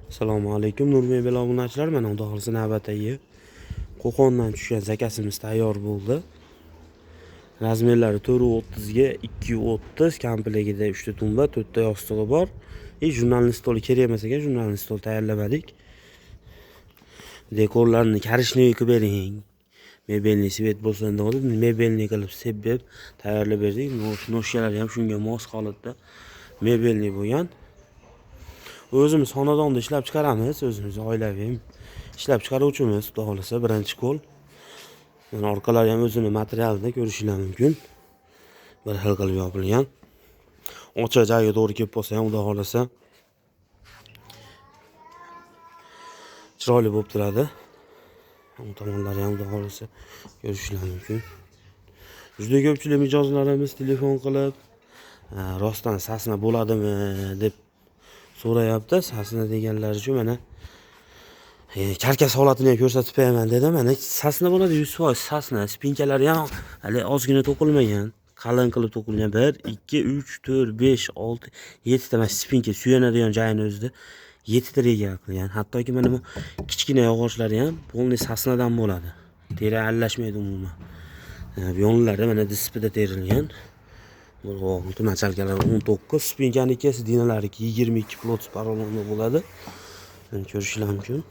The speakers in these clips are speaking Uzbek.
Assalomu alaykum Nur Mebel obunachilar. Mana xudo xohlasa navbatdagi Qo'qondan tushgan zakazimiz tayyor bo'ldi. Razmerlari 4.30 ga 2.30, komplektida 3 ta tumba, 4 ta yostig'i bor. Jurnalni stoli kerak emas ekan, jurnalni stol tayyorlamadik. Dekorlarni коричневый qilib bering. Мебельный цвет bo'lsin deb, мебельный qilib sepib tayyorlab berdik. Ножка lari ham shunga mos holatda мебельный bo'lgan. O'zimiz xonadonda ishlab chiqaramiz, o'zimiz oilaviy ishlab chiqaruvchimiz, xudo xohlasa birinchi qo'l. Mana orqalari ham o'zini materialida ko'rishinglar mumkin. Bir xil qilib yopilgan. Ochiq joyga to'g'ri kelib qolsa ham xudo xohlasa chiroyli bo'lib turadi. Bu tomonlari ham xudo xohlasa ko'rishinglar mumkin. Juda ko'pchilik mijozlarimiz telefon qilib, rostdan sasna bo'ladimi deb so'rayapti. Sasna deganlar uchun mana karkas holatini ham ko'rsatib beraman dedim. Mana sasna bo'ladi, 100% sasna. Spinkalari ham hali ozgina to'qilmagan, qalin qilib to'qilgan. 1 2 3 4 5 6 7 ta mana spinka suyanadigan joyini o'zida 7 ta rega qilgan. Hattoki mana bu kichkina yog'ochlari ham полный sasnadan bo'ladi. Teri aralashmaydi umuman. Bu yonlarida mana dispida terilgan. Olti machalkalar 19, spinkaniki dinalariki 22 plot parolonda bo'ladi. Mana ko'rishinglar mumkin.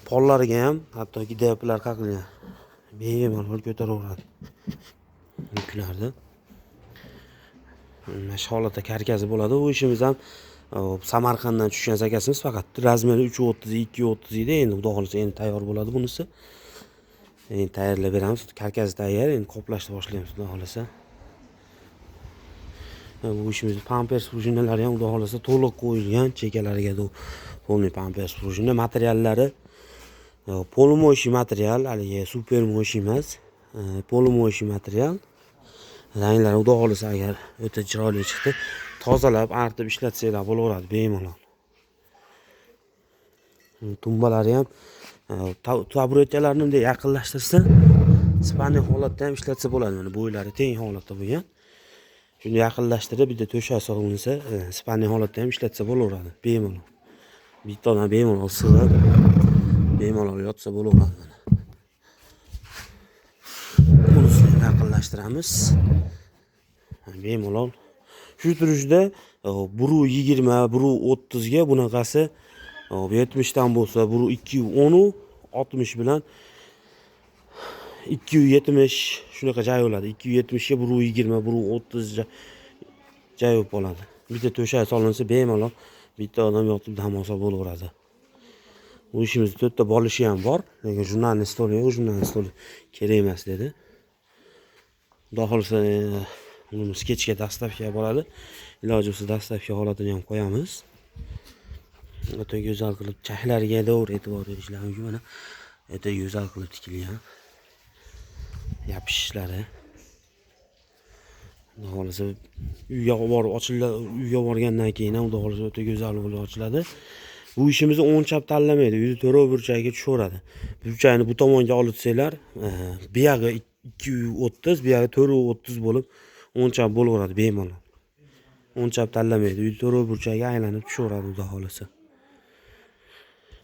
Pollariga ham hattoki deplar qaqilgan. Bemalol ko'taraveradi. Yuklarni. Mana shu holatda karkazi bo'ladi. Bu ishimiz ham Samarqanddan tushgan zakazimiz, faqat razmeri 3.30 2.30 edi. Endi xudo xohlasa endi tayyor bo'ladi bunisi. Endi tayyorlab beramiz. Karkazi tayyor, endi qoplashni boshlaymiz xudo xohlasa. Bu ishimiz pampers prujinalari ham xudo xohlasa to'liq qo'yilgan, chekalariga полный pampers prujina. Materiallari полумоющий material, haligi super моющий emas, полумоющий material. Ranglari xudo xohlasa agar o'ta chiroyli chiqdi. Tozalab, artib ishlatsanglar bo'laveradi bemalol. Tumbalari ham taburetkalarni bunday yaqinlashtirsa, спальный holatda ham ishlatsa bo'ladi. Mana bo'ylari teng holatda bo'lgan. Shuni yaqinlashtirib bitta to'shak solinsa, спальный holatda ham ishlatsa bo'laveradi bemalol. Bitta odam bemalol sig'ib, bemalol yotsa bo'laveradi mana. Bunisini yaqinlashtiramiz. Bemalol shu turishda 1.20, 1.30 ga bunaqasi 70 dan bo'lsa 1.210 60 bilan 270 shunaqa joy bo'ladi. 270 ga 1.20, 1.30 joy bo'lib qoladi. Bitta to'shak solinsa bemalol bitta odam yotib dam olsa bo'laveradi. Bu ishimizda 4 ta bolishi ham bor, lekin jurnalni stoli yo'q, jurnalni stoli kerak emas dedi. Xudo xohlasa bunimiz kechga dostavka bo'ladi. Iloji bo'lsa dostavka holatini ham qo'yamiz. O'ta go'zal qilib chaklariga to'g'ri e'tibor berishlar mumkin. Mana o'ta go'zal qilib tikilgan. Yapishishlari. Xudo xohlasa uyga borib ochiladi, uyga borgandan keyin ham xudo xohlasa o'ta go'zal bo'lib ochiladi. Bu ishimizni o'nchab tanlamaydi, uyni to'rov burchagiga tushaveradi. Burchakni bu tomonga olib tursanglar, buyog'i 2.30, buyog'i 4.30 bo'lib o'nchab bo'laveradi bemalol. O'nchab tanlamaydi, uyni to'rov burchagiga aylanib tushaveradi xudo xohlasa.